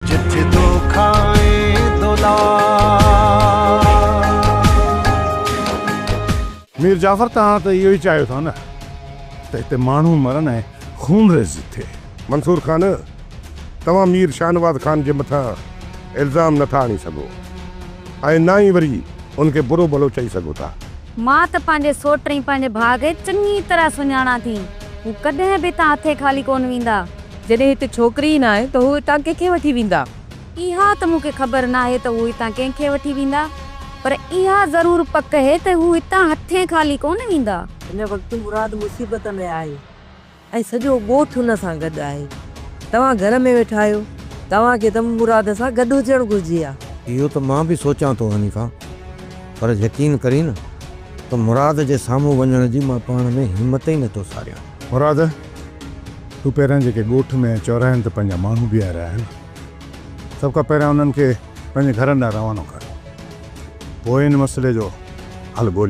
جٿ دوکا ۽ دولاب. مير جعفر توهان ته اهو ئي چاهيو ٿا نه ته هتي ماڻهو مرن ۽ خونريزي ٿئي. منصور خان، توهان مير شاهنواز خان جي مٿان الزام نه ٿا هڻي سگهو ۽ نه ئي وري ان کي برو ڀلو چئي سگهو ٿا. مان ته پنهنجي سوٽ ۽ پنهنجي ڀاء کي چڱي طرح سڃاڻان ٿي. هو ڪڏهن به هتان هٿين خالي ڪونه ويندا. جڏهن هتي ڇوڪري ئي ناهي ته هو هتان ڪنهن کي وٺي ويندا؟ اها ته مون کي خبر ناهي ته هو هتان ڪنهن کي وٺي ويندا، پر اها ضرور پڪ اهي ته هو هتان هٿين خالي ڪونه ويندا. هن وقت مراد مصيبت ۾ آهي ۽ سڄو ڳوٺ هن سان گڏ آهي. توهان گهر ۾ ويٺا آهيو، توهان کي ته مراد سان گڏ هجڻ گهرجي ها. اهو ته مان به سوچان ٿو حنيفه، پر يقين ڪرين ته مراد جي سامهون وڃڻ جي مان پاڻ ۾ همت ئي نٿو ساريان. مراد، تون پهريان جيڪي ڳوٺ ۾ ۽ چوراهن تي پنهنجا ماڻهو بيهاريا آهن، سڀ کان پهريان انهن کي پنهنجي گهرن ڏانهن روانو ڪر. پوء ان مسئلي جو حل ڳوليون.